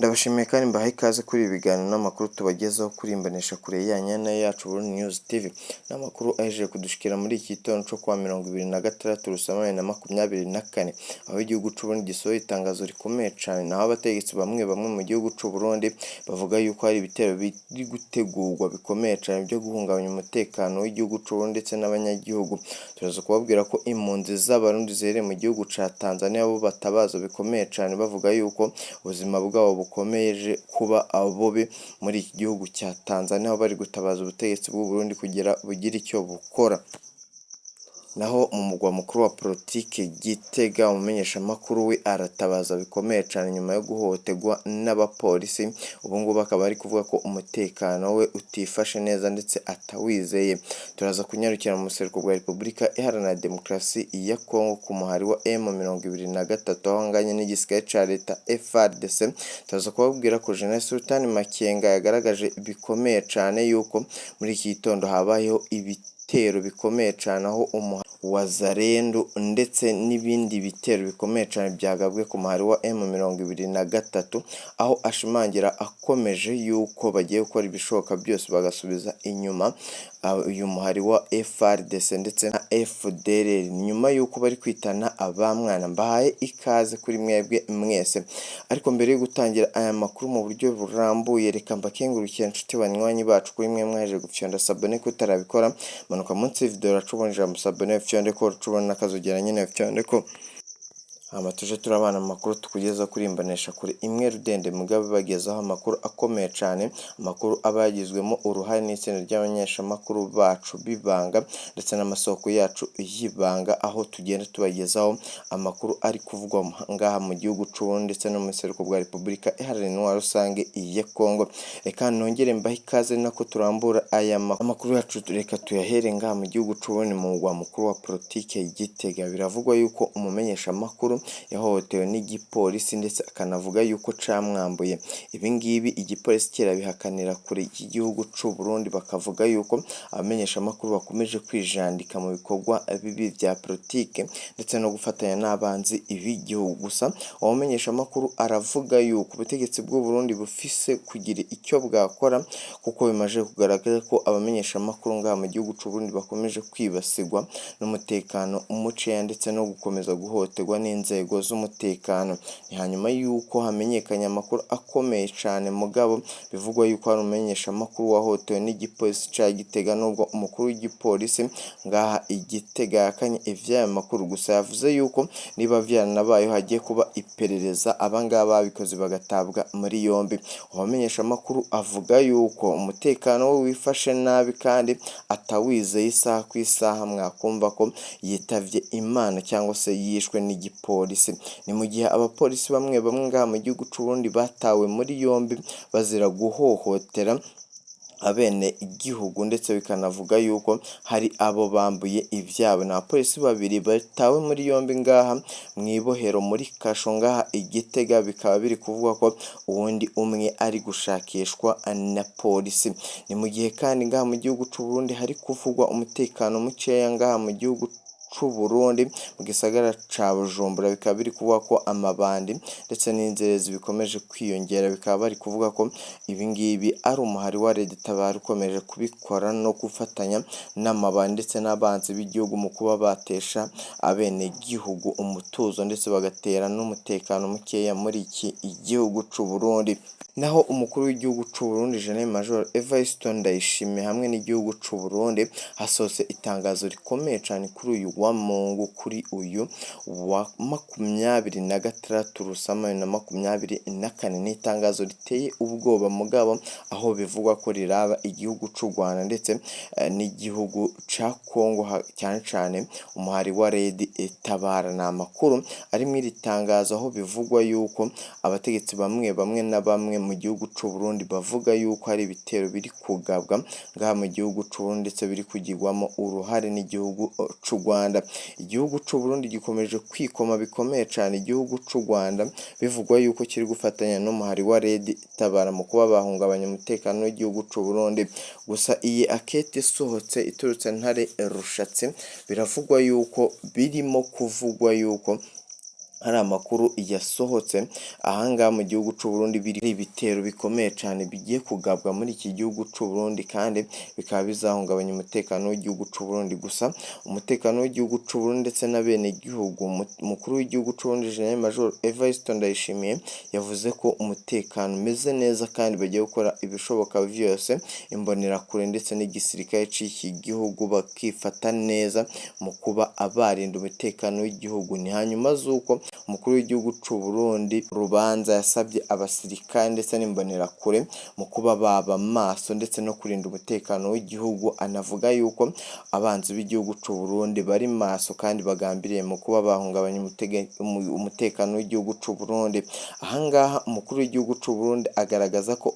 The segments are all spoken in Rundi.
Ndabashimiye kandi mbahaye ikaze kuri ibi biganiro n'amakuru tubagezaho kuri imbonesha kure yanyu nayo yacu Burundi News TV. N'amakuru ahejeje kudushikira muri iki gitondo co kuwa 26 Rusama 2024, aho igihugu c'u Burundi gisohoye itangazo rikomeye cane, naho abategetsi bamwe bamwe mu gihugu c'u Burundi bavuga yuko hari ibitero biri gutegurwa bikomeye cane byo guhungabanya umutekano w'igihugu c'u Burundi ndetse n'abanyagihugu. Turaza kubabwira ko impunzi z'Abarundi ziherereye mu gihugu ca Tanzania bo batabaza bikomeye cane, bavuga yuko ubuzima bwabo bukomeje kuba bubi muri iki gihugu cya Tanzania, aho bari gutabaza ubutegetsi bw'u Burundi kugira bugire icyo bukora. Naho mu mugwa mukuru wa politike Gitega, umumenyeshamakuru we aratabaza bikomeye cane nyuma yo guhohoterwa n'abapolisi. Ubu ngubu akaba ari kuvuga ko umutekano we utifashe neza ndetse atawizeye. Turaza kunyarukira mu buseruko bwa Repubulika Iharanira Demokarasi ya Kongo ku muhari wa M23, aho ahanganye n'igisirikare ca leta FARDC. Turaza kubabwira ko General Sultan Makenga yagaragaje bikomeye cane yuko muri iki gitondo habayeho ibitero bikomeye cane, aho umuhari wa Zarendu ndetse n'ibindi bitero bikomeye cane byagabwe ku muhari wa M23, aho ashimangira akomeje yuko bagiye gukora ibishoboka byose bagasubiza inyuma uyu muhari wa FARDC ndetse na FDLR, nyuma yuko bari kwitana abamwana. Mbahaye ikaze kuri mwebwe mwese, ariko mbere yo gutangira aya makuru mu buryo burambuye, reka mbakengurukire inshuti banywanyi bacu kuri mwe mwaje gufyonda s'abonner. Kutarabikora, manuka munsi video, uracubona ijambo s'abonner, ufyonde ko, ucubona n'akazogera nyene, ufyonde ko, hama tuje turabana amakuru tukugeza kuri imbonesha kure imwe rudende. Mugabe bagezaho amakuru akomeye cane, amakuru aba yagizwemo uruhare n'itsinda ry'abamenyeshamakuru bacu b'ibanga ndetse n'amasoko yacu y'ibanga, aho tugenda tubagezaho amakuru ari kuvugwa ngaha mu gihugu c'u Burundi ndetse no mu buseruko bwa Repubulika Iharanira Intwaro Rusange ya Kongo. Reka nongere mbahe ikaze nako turambura aya amakuru yacu. Reka tuyahere ngaha mu gihugu c'u Burundi, mu mugwa mukuru wa politike Gitega. Biravugwa yuko umumenyeshamakuru yahohotewe n'igipolisi, ndetse akanavuga yuko camwambuye. Ibi ngibi igipolisi kirabihakanira kure y'igihugu c'u Burundi, bakavuga yuko abamenyeshamakuru bakomeje kwijandika mu bikorwa bibi vya politike ndetse no gufatanya n'abanzi b'igihugu. Gusa uwo mumenyeshamakuru aravuga yuko ubutegetsi bw'u Burundi bufise kugira icyo bwakora, kuko bimaze kugaragara ko abamenyeshamakuru ngaha mu gihugu c'u Burundi bakomeje kwibasirwa n'umutekano mukeya ndetse no gukomeza guhohoterwa n'inzego z'umutekano. Ni hanyuma yuko hamenyekanye amakuru akomeye cane, mugabo bivugwa yuko hari umumenyeshamakuru wahohotewe n'igipolisi ca Gitega, nubwo umukuru w'igipolisi ngaha i Gitega yahakanye ivy'ayo makuru. Gusa yavuze yuko niba vyaranabayeho hagiye kuba iperereza, abangaba babikoze bagatabwa muri yombi. Uwo mumenyeshamakuru avuga yuko umutekano we wifashe nabi kandi atawizeye isaha ku isaha, mwakumva ko yitavye Imana cyangwa se yishwe n'igipolisi. Ni mu gihe abapolisi bamwe bamwe ngaha mu gihugu c'u Burundi batawe muri yombi bazira guhohotera abene igihugu, ndetse bikanavuga yuko hari abo bambuye ivyabo. Ni abapolisi babiri batawe muri yombi ngaha mw'ibohero muri kasho ngaha i Gitega, bikaba biri kuvuga ko uwundi umwe ari gushakishwa na polisi. Ni mu gihe kandi ngaha mu gihugu c'u Burundi hari kuvugwa umutekano mukeya ngaha mu gihugu c'u Burundi, mu gisagara ca Bujumbura. Bikaba biri kuvuga ko amabandi ndetse n'inzererezi bikomeje kwiyongera, bikaba bari kuvuga ko ibi ngibi ari umuhari wa Red Tabara ukomeje kubikora no gufatanya n'amabandi ndetse n'abanzi b'igihugu mu kuba batesha abenegihugu umutuzo, ndetse bagatera n'umutekano mukeya muri iki gihugu c'u Burundi. Naho umukuru w'igihugu c'u Burundi, General Major Evariste Ndayishimiye, hamwe n'igihugu c'u Burundi, hasohotse itangazo rikomeye cane kuri uyu wa Mungu, kuri uyu wa 26 Rusama 2024. Ni itangazo riteye ubwoba, mugabo aho bivugwa ko riraba igihugu c'u Rwanda ndetse n'igihugu ca Kongo, cyane cane umuhari wa Red Tabara. Ni amakuru ari muri iri tangazo, aho bivugwa yuko abategetsi bamwe bamwe na bamwe mu gihugu c'u Burundi bavuga yuko hari ibitero biri kugabwa ngaha mu gihugu c'u Burundi, ndetse biri kugirwamo uruhare n'igihugu c'u Rwanda. Igihugu c'u Burundi gikomeje kwikoma bikomeye cane igihugu c'u Rwanda, bivugwa yuko kiri gufatanya n'umuhari wa Red Tabara mu kuba bahungabanya umutekano w'igihugu c'u Burundi. Gusa iyi akete isohotse iturutse Ntare Rushatsi, biravugwa yuko birimo kuvugwa yuko Hari amakuru yasohotse ahangaha mu gihugu c'u Burundi, biri ibitero bikomeye cane bigiye kugabwa muri iki gihugu c'u Burundi, kandi bikaba bizahungabanya umutekano w'igihugu c'u Burundi. Gusa umutekano w'igihugu c'u Burundi ndetse n'abenegihugu, umukuru w'igihugu c'u Burundi General Major Evariste Ndayishimiye yavuze ko umutekano umeze neza kandi bagiye gukora ibishoboka vyose, imbonerakure ndetse n'igisirikare c'iki gihugu bakifata neza mu kuba abarinda umutekano w'igihugu. Ni hanyuma z'uko umukuru w'igihugu c'u Burundi Rubanza yasabye abasirikare ndetse n'imbonerakure mu kuba baba maso ndetse no kurinda umutekano w'igihugu, anavuga yuko abanzi b'igihugu c'u Burundi bari maso kandi bagambiriye mu kuba bahungabanya umutekano w'igihugu c'u Burundi. Ahangaha umukuru w'igihugu c'u Burundi agaragaza ko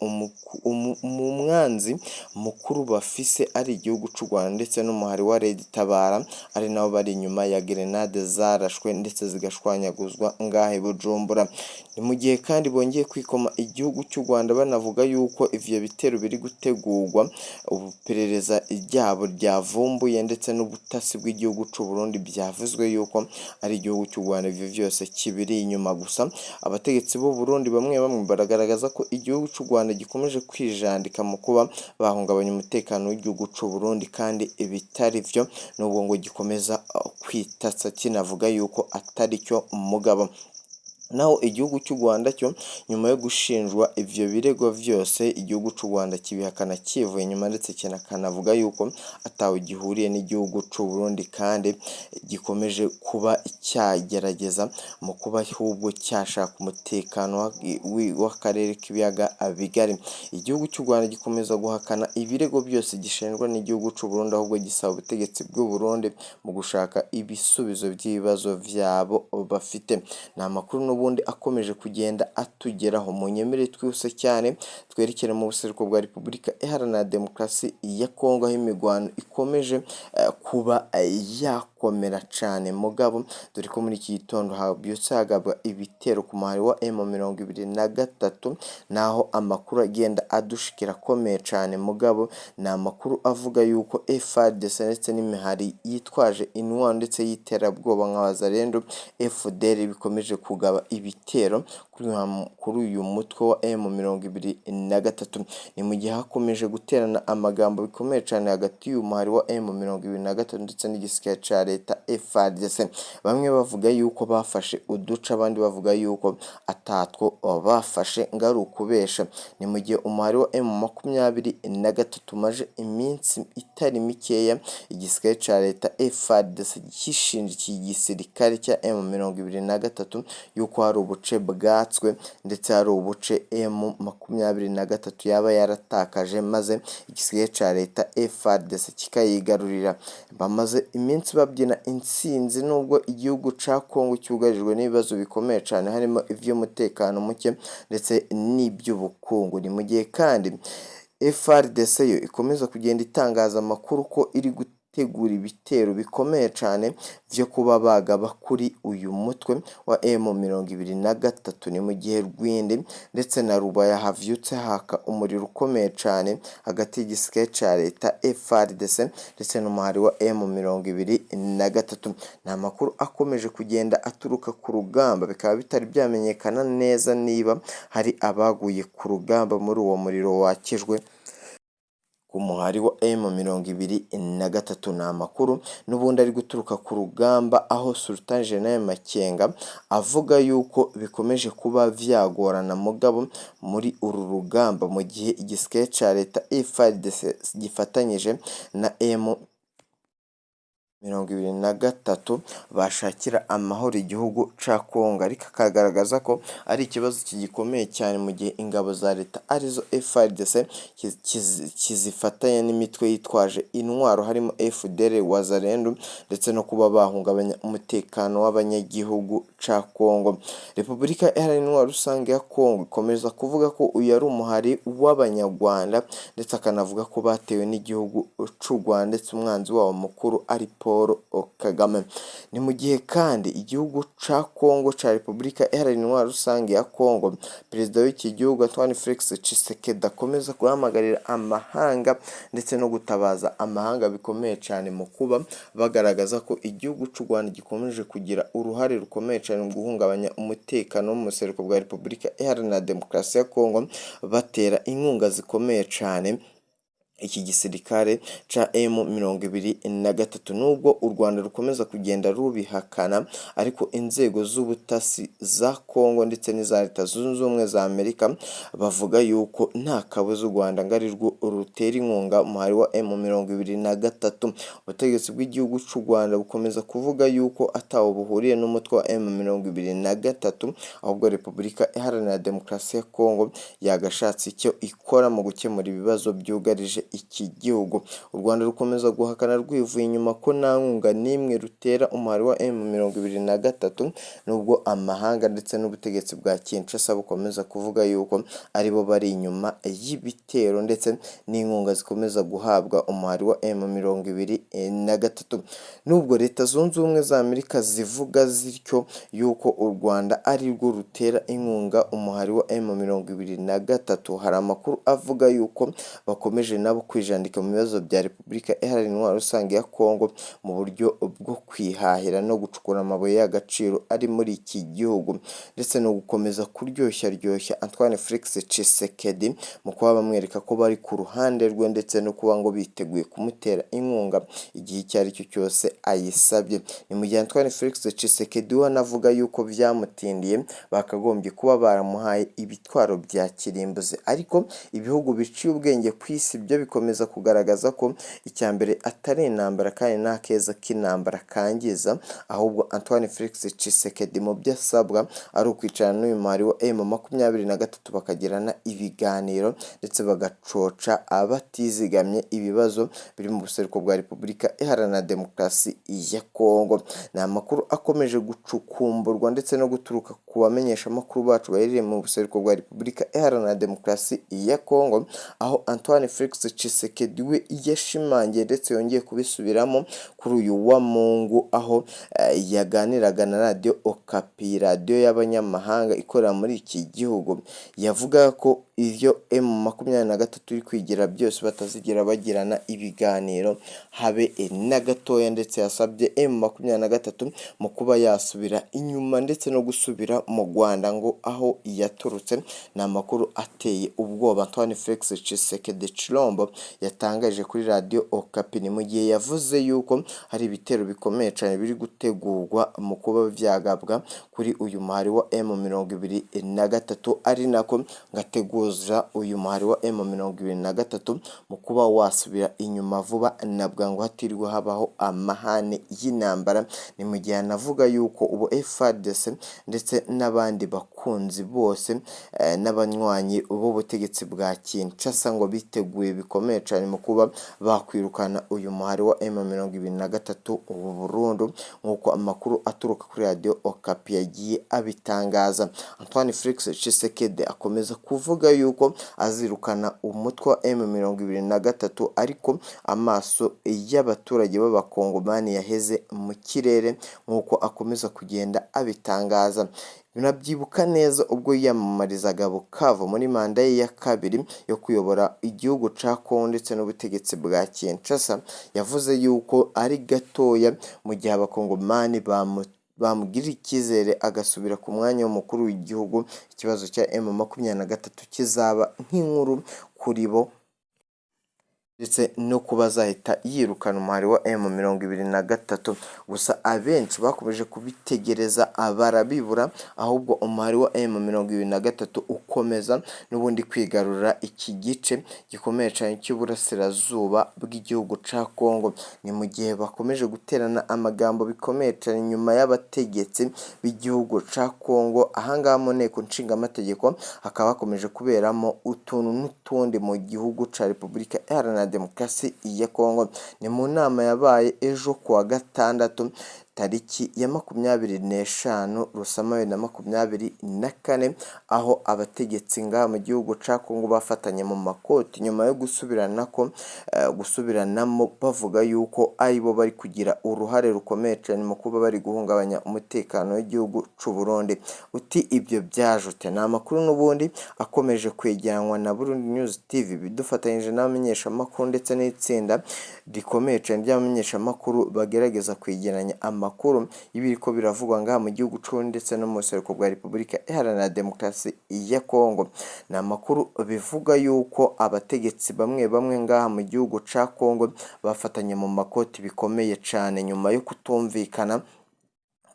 umwanzi mukuru bafise ari igihugu c'u Rwanda ndetse n'umuhari wa Red Tabara, ari nabo bari inyuma ya grenade zarashwe ndetse zigashwanyaguzwa ngaha i Bujumbura. Ni mu gihe kandi bongeye kwikoma igihugu cy'u Rwanda, banavuga yuko ivyo bitero biri gutegurwa, ubuperereza ryabo ryavumbuye ndetse n'ubutasi bw'igihugu c'u Burundi byavuzwe yuko ari igihugu cy'u Rwanda ivyo vyose kibiri inyuma. Gusa abategetsi b'u Burundi bamwe bamwe baragaragaza ko igihugu c'u Rwanda gikomeje kwijandika mu kuba bahungabanya umutekano w'igihugu c'u Burundi kandi ibitari vyo, nubwo ngo gikomeza kwitatsa kinavuga yuko atari cyo mugabo. Naho igihugu cy'u Rwanda cyo, nyuma yo gushinjwa ivyo birego vyose, igihugu c'u Rwanda kibihakana kivuye inyuma ndetse kinakanavuga yuko atawe gihuriye n'igihugu c'u Burundi, kandi gikomeje kuba cyagerageza mu kuba ahubwo cyashaka umutekano w'akarere k'ibiyaga bigari. Igihugu cy'u Rwanda gikomeza guhakana ibirego byose gishinjwa n'igihugu c'u Burundi, ahubwo gisaba ubutegetsi bw'u Burundi mu gushaka ibisubizo by'ibibazo vyabo bafite. Ni amakuru n'ubundi akomeje kugenda atugeraho. Mu nyemere twihuse cyane twerekere mu buseruko bwa Repubulika Iharanira Demokarasi ya Kongo, aho imigwano ikomeje kuba yakomera cane, mugabo dore ko muri iki gitondo habyutse hagabwa ibitero ku muhari wa M23, naho amakuru agenda adushikira akomeye cane, mugabo ni amakuru avuga yuko FARDC ndetse n'imihari yitwaje intwaro ndetse y'iterabwoba nka Wazalendo, FDL bikomeje kugaba ibitero kuri uyu mutwe wa M23. Ni mu gihe hakomeje guterana amagambo bikomeye cane hagati y'uyu muhari wa M23 ndetse n'igisirikare ca leta FARDC, bamwe bavuga yuko bafashe uduce, abandi bavuga yuko atatwo bafashe ngo ari ukubesha. Ni mu gihe umuhari wa M23 umaze iminsi itari mikeya igisirikare ca leta FARDC gishinja iki gisirikare cya M23 yuko hari ubuce bwatswe ndetse hari ubuce M23 yaba yaratakaje, maze igisirikare ca leta FARDC kikayigarurira. Bamaze iminsi babyina intsinzi nubwo igihugu ca Kongo cyugarijwe n'ibibazo bikomeye cane, harimo ivy'umutekano muke ndetse n'iby'ubukungu. Ni mu gihe kandi FARDC yo ikomeza kugenda itangaza amakuru ko iri gutegura ibitero bikomeye cane vyo kuba bagaba kuri uyu mutwe wa M23. Ni mu gihe Rwindi ndetse na Rubaya havyutse haka umuriro ukomeye cane hagati y'igisirikare ca leta FARDC ndetse n'umuhari wa M23. Ni amakuru akomeje kugenda aturuka ku rugamba, bikaba bitari byamenyekana neza niba hari abaguye ku rugamba muri uwo muriro wakijwe ku muhari wa M23. Ni amakuru n'ubundi ari guturuka ku rugamba, aho Sultan General Makenga avuga yuko bikomeje kuba vyagorana mugabo muri uru rugamba, mu gihe igisirikare ca leta FARDC gifatanyije na M23 bashakira amahoro igihugu ca Kongo, ariko akagaragaza ko ari ikibazo kigikomeye cyane mu gihe ingabo za leta arizo FARDC kizifatanya n'imitwe yitwaje intwaro harimo FDL, Wazalendo, ndetse no kuba bahungabanya umutekano w'abanyagihugu ca Kongo. Repubulika Iharanira Intwaro Rusange ya Kongo ikomeza kuvuga ko uyu ari umuhari w'Abanyarwanda, ndetse akanavuga ko batewe n'igihugu c'u Rwanda ndetse umwanzi wabo mukuru ari Paul Paul Kagame. Ni mu gihe kandi igihugu ca Kongo ca Repubulika Iharanira Intwaro Rusange ya Kongo, perezida w'iki gihugu Antoine Felix Tshisekedi akomeza guhamagarira amahanga ndetse no gutabaza amahanga bikomeye cyane mu kuba bagaragaza ko igihugu cy'u Rwanda gikomeje kugira uruhare rukomeye cyane mu guhungabanya umutekano wo mu buseruko bwa Repubulika Iharanira Demokarasi ya Kongo, batera inkunga zikomeye cyane iki gisirikare ca M23. Nubwo u Rwanda rukomeza kugenda rubihakana, ariko inzego z'ubutasi za Kongo ndetse n'iza Leta Zunze Ubumwe za Amerika bavuga yuko nta kabuza u Rwanda ngo ari rwo rutera inkunga umuhari wa M23. Ubutegetsi bw'igihugu cy'u Rwanda bukomeza kuvuga yuko ataho buhuriye n'umutwe wa M23, ahubwo Repubulika Iharanira Demokarasi ya Kongo yagashatse icyo ikora mu gukemura ibibazo byugarije iki gihugu. U Rwanda rukomeza guhakana rwivuye inyuma ko nta nkunga n'imwe rutera umuhari wa M23, nubwo amahanga ndetse n'ubutegetsi bwa Kinshasa bukomeza kuvuga yuko aribo bari inyuma y'ibitero ndetse n'inkunga zikomeza guhabwa umuhari wa M23. Nubwo Leta Zunze Ubumwe za Amerika zivuga zityo yuko u Rwanda ari rwo rutera inkunga umuhari wa M23, hari amakuru avuga yuko bakomeje nabo kwijandika mu bibazo bya Repubulika Iharanira Intwaro Rusange ya Kongo mu buryo bwo kwihahira no gucukura amabuye y'agaciro ari muri iki gihugu, ndetse no gukomeza kuryoshya ryoshya Antoine Felix Tshisekedi mu kuba bamwereka ko bari ku ruhande rwe, ndetse no kuba ngo biteguye kumutera inkunga igihe icyo ari cyo cyose ayisabye. Ni mu gihe Antoine Felix Tshisekedi we anavuga yuko byamutindiye, bakagombye kuba baramuhaye ibitwaro bya kirimbuzi, ariko ibihugu biciye ubwenge ku isi byo bikomeza kugaragaza ko icya mbere atari intambara kandi nta keza k'intambara kangiza, ahubwo Antoine Felix Tshisekedi mu byo asabwa ari ukwicarana n'uyu muhari wa M23 bakagirana ibiganiro ndetse bagacoca abatizigamye ibibazo biri mu buseruko bwa Repubulika Iharanira Demokarasi ya Kongo. Ni amakuru akomeje gucukumburwa ndetse no guturuka ku bamenyeshamakuru bacu baherereye mu buseruko bwa Repubulika Iharanira Demokarasi ya Kongo, aho Antoine Felix Tshisekedi we yashimangiye ndetse yongeye kubisubiramo kuri uyu wa Mungu, aho yaganiraga na radiyo Okapi, radiyo y'abanyamahanga ikorera muri iki gihugu. Yavugaga ko ibyo M23 iri kwigira byose batazigera bagirana ibiganiro habe na gatoya, ndetse yasabye M23 mu kuba yasubira inyuma ndetse no gusubira mu Rwanda ngo aho yaturutse. Ni amakuru ateye ubwoba Antoine Felix Tshisekedi Tshilombo yatangaje kuri radiyo Okapi. Ni mu gihe yavuze yuko hari ibitero bikomeye cyane biri gutegurwa mu kuba byagabwa kuri uyu muhari wa M23, ari nako ngateguza uyu muhari wa M23 mu kuba wasubira inyuma vuba na bwangu hatiriwe habaho amahane y'intambara. Ni mu gihe anavuga yuko ubu FARDC ndetse n'abandi bakunzi bose n'abanywanyi b'ubutegetsi bwa Kinshasa ngo biteguye bikomeye cyane mu kuba bakwirukana uyu muhari wa M23 ubu burundu, nk'uko amakuru aturuka kuri radiyo Okapi yagiye abitangaza. Antoine Felix Tshisekedi akomeza kuvuga yuko azirukana umutwe wa M23, ariko amaso y'abaturage b'abakongomani yaheze mu kirere, nk'uko akomeza kugenda abitangaza. Binabyibuka neza ubwo yiyamamarizaga Bukavu muri manda ye ya kabiri yo kuyobora igihugu ca Kongo ndetse n'ubutegetsi bwa Kinshasa, yavuze yuko ari gatoya mu gihe abakongomani bamugirira icyizere agasubira ku mwanya w'umukuru w'igihugu, ikibazo cya M23 kizaba nk'inkuru kuri bo, ndetse no kuba azahita yirukana umuhari wa M23. Gusa abenshi bakomeje kubitegereza barabibura, ahubwo umuhari wa M23 ukomeza n'ubundi kwigarurira iki gice gikomeye cyane cy'uburasirazuba bw'igihugu ca Kongo. Ni mu gihe bakomeje guterana amagambo bikomeye cyane nyuma y'abategetsi b'igihugu ca Kongo. Ahangaha mu nteko nshingamategeko hakaba hakomeje kuberamo utuntu n'utundi mu gihugu ca Repubulika Iharanira Demokarasi ya Kongo. Ni mu nama yabaye ejo kuwa gatandatu Tariki ya 25 Rusama 2024, aho abategetsi ngaha mu gihugu ca Kongo bafatanye mu makoti nyuma yo gusubiranako gusubiranamo, bavuga yuko aribo bari kugira uruhare rukomeye cyane mu kuba bari guhungabanya umutekano w'igihugu c'u Burundi. Uti ibyo byajute? Ni amakuru n'ubundi akomeje kwegeranwa na Burundi News TV bidufatanyije n'abamenyeshamakuru ndetse n'itsinda rikomeye cyane ry'abamenyeshamakuru bagerageza kwegeranya amakuru y'ibiriko biravugwa ngaha mu gihugu c'u Burundi ndetse no mu buseruko bwa Repubulika Iharanira Demokarasi ya Kongo. Ni amakuru bivuga yuko abategetsi bamwe bamwe ngaha mu gihugu ca Kongo bafatanye mu makoti bikomeye cane nyuma yo kutumvikana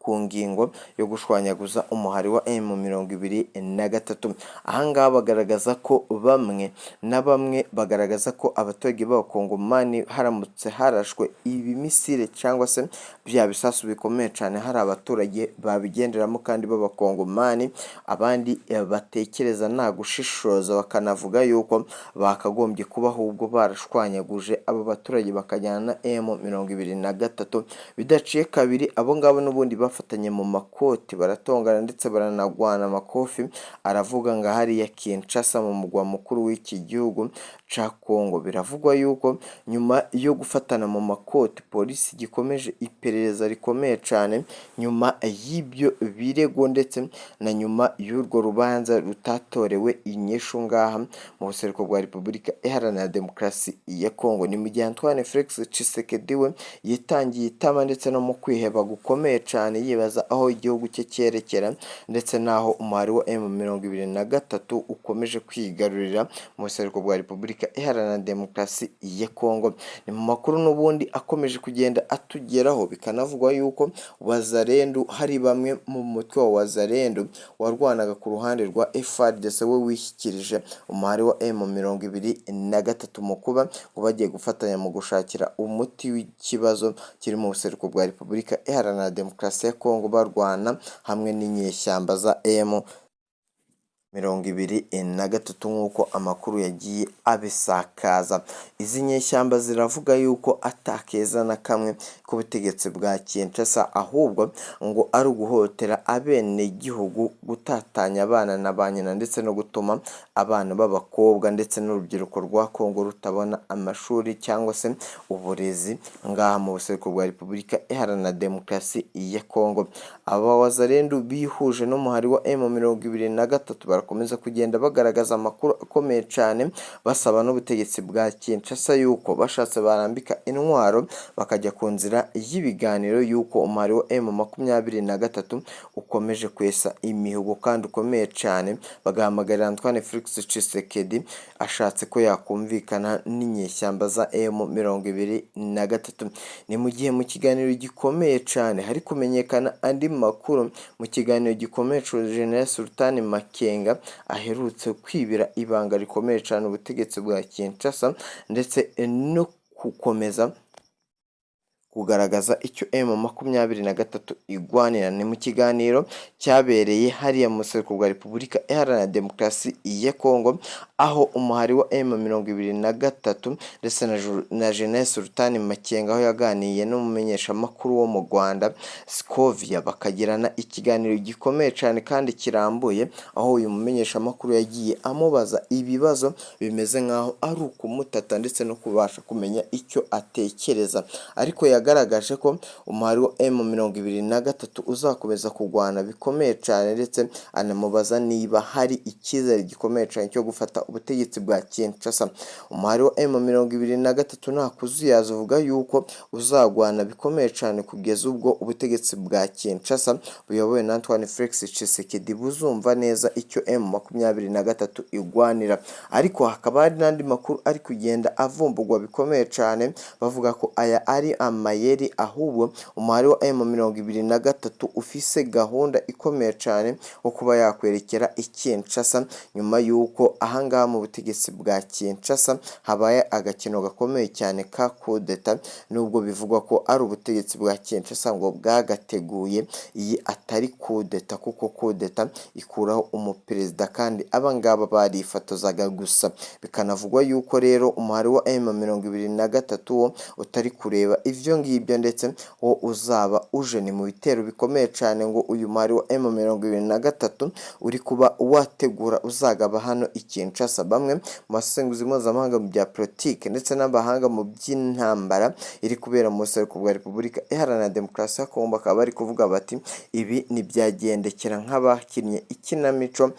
ku ngingo yo gushwanyaguza umuhari wa M23. Ahangaha bagaragaza ko bamwe na bamwe bagaragaza ko abaturage b'abakongomani haramutse harashwe ibimisire cyangwa se bya bisasu bikomeye cyane, hari abaturage babigenderamo kandi b'abakongomani, abandi batekereza nta gushishoza bakanavuga yuko bakagombye kuba ahubwo barashwanyaguje abo baturage bakajyana na M23. Bidaciye kabiri, abo ngabo n'ubundi bafatanye mu makoti baratongana ndetse baranagwana amakofi aravuga ngo hariya Kinshasa mu mugwa mukuru w'iki gihugu ca Kongo. Biravugwa yuko nyuma yo gufatana mu makoti, polisi gikomeje iperereza rikomeye cyane nyuma y'ibyo birego ndetse na nyuma y'urwo rubanza rutatorewe inyishu ngaha mu buseruko bwa Repubulika Iharanira Demokarasi ya Kongo. Ni mu gihe Antoine Felix Tshisekedi we yitangiye itama ndetse no mu kwiheba gukomeye cyane, yibaza aho igihugu cye cyerekera ndetse n'aho umuhari wa M23 ukomeje kwigarurira mu buseruko bwa Repubulika Iharanira Demokarasi ya Kongo. Ni mu makuru n'ubundi akomeje kugenda atugeraho, bikanavugwa yuko Wazalendu, hari bamwe mu mutwe wa Wazalendu warwanaga ku ruhande rwa FARDC, we wishyikirije umuhari wa M23 mu kuba ngo bagiye gufatanya mu gushakira umuti w'ikibazo kiri mu buseruko bwa Repubulika Iharanira Demokarasi ya Kongo, barwana hamwe n'inyeshyamba za M23 nk'uko amakuru yagiye abisakaza. Izi nyeshyamba ziravuga yuko atakeza na kamwe k'ubutegetsi bwa Kinshasa, ahubwo ngo ari uguhotera abenegihugu, gutatanya abana na ba nyina, ndetse no gutuma abana b'abakobwa ndetse n'urubyiruko rwa Kongo rutabona amashuri cyangwa se uburezi ngaha mu buseruko bwa Repubulika Iharanira Demokarasi ya Kongo. Aba Wazalendu bihuje n'umuhari wa M23 barakomeza kugenda bagaragaza amakuru akomeye cyane, basaba n'ubutegetsi bwa Kinshasa yuko bashatse barambika intwaro bakajya ku nzira y'ibiganiro, yuko umuhari wa M23 ukomeje kwesa imihigo kandi ukomeye cyane, bagahamagarira Antoine Felix Tshisekedi ashatse ko yakumvikana n'inyeshyamba za M23. Ni mu gihe mu kiganiro gikomeye cyane hari kumenyekana andi makuru. Mu kiganiro gikomeye, General Sultan Makenga aherutse kwibira ibanga rikomeye cyane ubutegetsi bwa Kinshasa ndetse no gukomeza kugaragaza icyo M23 igwanira. Ni mu kiganiro cyabereye hariya mu buseruko bwa Repubulika Iharanira Demokarasi ya Kongo, aho umuhari wa M23 ndetse na General Sultan Makenga, aho yaganiye n'umumenyeshamakuru wo mu Rwanda Scovia, bakagirana ikiganiro gikomeye cyane kandi kirambuye, aho uyu mumenyeshamakuru yagiye amubaza ibibazo bimeze nk'aho ari ukumutata ndetse no kubasha kumenya icyo atekereza, ariko yagaragaje ko umuhari wa M23 uzakomeza kurwana bikomeye cyane, ndetse anamubaza niba hari icyizere gikomeye cyane cyo gufata ubutegetsi bwa Kinshasa. Umuhari wa M23 nta kuzuyaza uvuga yuko uzagwana bikomeye cyane kugeza ubwo ubutegetsi bwa Kinshasa buyobowe na Antoine Felix Tshisekedi buzumva neza icyo M23 igwanira. Ariko hakaba hari n'andi makuru ari kugenda avumburwa bikomeye cyane, bavuga ko aya ari amayeri, ahubwo umuhari wa M23 ufise gahunda ikomeye cyane wo kuba yakwerekera i Kinshasa, nyuma y'uko ahangaha mu butegetsi bwa Kinshasa habaye agakino gakomeye cyane ka kudeta, nubwo bivugwa ko ari ubutegetsi bwa Kinshasa ngo bwagateguye, iyi atari kudeta, kuko kudeta ikuraho umuperezida kandi abangaba barifotozaga gusa. Bikanavugwa yuko rero umuhari wa M23 wo utari kureba ivyo ngibyo ndetse wo uzaba uje. Ni mu bitero bikomeye cyane ngo uyu muhari wa M23 uri kuba wategura uzagaba hano i Kinshasa. Bamwe mu basesenguzi mpuzamahanga mu bya politike ndetse n'abahanga mu by'intambara iri kubera mu buseruko bwa Repubulika Iharanira Demokarasi ya Kongo bakaba bari kuvuga bati ibi ntibyagendekera nk'abakinnye ikinamico,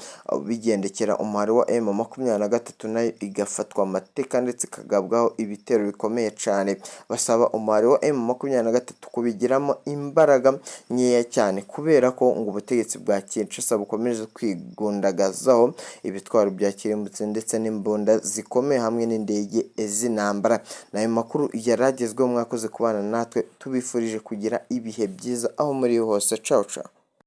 bigendekera umuhari wa M23 nayo igafatwa amateka ndetse ikagabwaho ibitero bikomeye cyane. Basaba umuhari wa M23 kubigiramo imbaraga nkeya cyane kubera ko ngo ubutegetsi bwa Kinshasa bukomeje kwigundagazaho ibitwaro bya kirimbuzi ndetse n'imbunda zikomeye hamwe n'indege z'intambara. Ni ayo makuru yari agezweho, mwakoze kubana natwe, tubifurije kugira ibihe byiza aho muri hose. Cawu cawu.